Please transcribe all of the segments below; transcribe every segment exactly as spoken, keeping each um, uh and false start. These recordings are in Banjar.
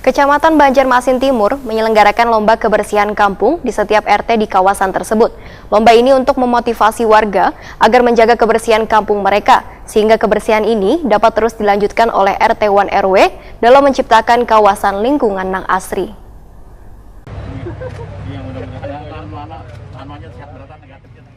Kecamatan Banjarmasin Timur menyelenggarakan lomba kebersihan kampung di setiap R T di kawasan tersebut. Lomba ini untuk memotivasi warga agar menjaga kebersihan kampung mereka, sehingga kebersihan ini dapat terus dilanjutkan oleh R T one R W dalam menciptakan kawasan lingkungan nang asri.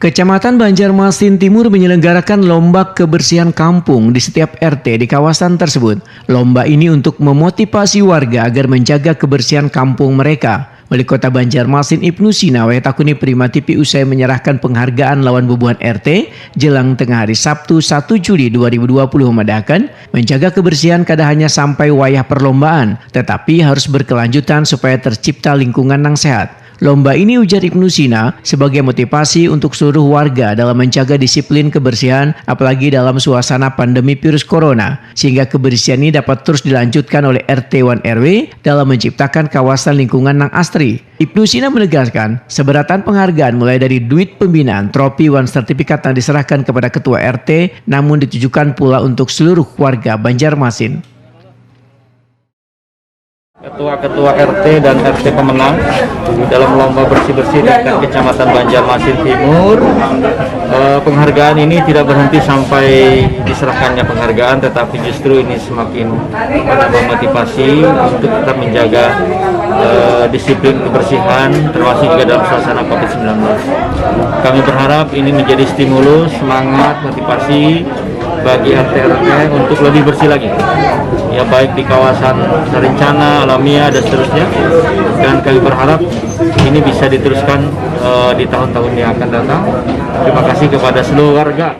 Kecamatan Banjarmasin Timur menyelenggarakan lomba kebersihan kampung di setiap R T di kawasan tersebut. Lomba ini untuk memotivasi warga agar menjaga kebersihan kampung mereka. Wali Kota Banjarmasin Ibnu Sina wayah takuni Prima T V usai menyerahkan penghargaan lawan bubuhan R T jelang tengah hari Sabtu satu Juli dua ribu dua puluh memadahakan, menjaga kebersihan kada hanya sampai wayah perlombaan, tetapi harus berkelanjutan supaya tercipta lingkungan nang sehat. Lomba ini, ujar Ibnu Sina, sebagai motivasi untuk seluruh warga dalam menjaga disiplin kebersihan, apalagi dalam suasana pandemi virus corona, sehingga kebersihan ini dapat terus dilanjutkan oleh R T one R W dalam menciptakan kawasan lingkungan nang asri. Ibnu Sina menegaskan, seberatan penghargaan mulai dari duit pembinaan, tropi, wan sertifikat yang diserahkan kepada ketua R T, namun ditujukan pula untuk seluruh warga Banjarmasin. Ketua-ketua R T dan R T pemenang dalam lomba bersih-bersih tingkat Kecamatan Banjarmasin Timur. Eh, penghargaan ini tidak berhenti sampai diserahkannya penghargaan, tetapi justru ini semakin menambah motivasi untuk tetap menjaga eh, disiplin kebersihan, termasuk juga dalam suasana covid sembilan belas. Kami berharap ini menjadi stimulus, semangat, motivasi bagi R T R W untuk lebih bersih lagi, ya, baik di kawasan rencana, alamiah, dan seterusnya. Dan kami berharap ini bisa diteruskan eh, di tahun-tahun yang akan datang. Terima kasih kepada seluruh warga.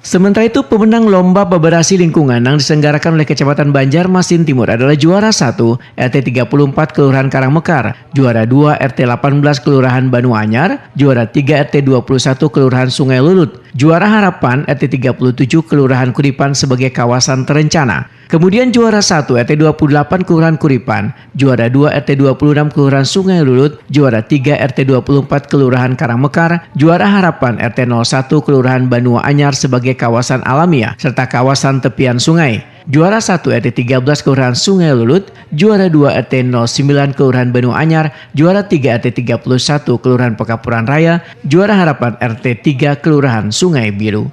Sementara itu, pemenang lomba beberasi lingkungan yang diselenggarakan oleh Kecamatan Banjarmasin Timur adalah juara satu, R T tiga puluh empat Kelurahan Karangmekar, juara dua, R T delapan belas Kelurahan Banua Anyar, juara tiga, R T dua puluh satu Kelurahan Sungai Lulut, juara harapan, R T tiga puluh tujuh Kelurahan Kuripan sebagai kawasan terencana. Kemudian juara satu, R T dua puluh delapan Kelurahan Kuripan, juara dua, R T dua puluh enam Kelurahan Sungai Lulut, juara tiga, R T dua puluh empat Kelurahan Karangmekar, juara harapan, R T nol satu Kelurahan Banua Anyar sebagai kawasan alamiah serta kawasan tepian sungai. Juara satu, R T tiga belas Kelurahan Sungai Lulut, juara dua, R T nol sembilan Kelurahan Banua Anyar, juara tiga, R T tiga puluh satu Kelurahan Pekapuran Raya, juara harapan, R T tiga Kelurahan Sungai Biru.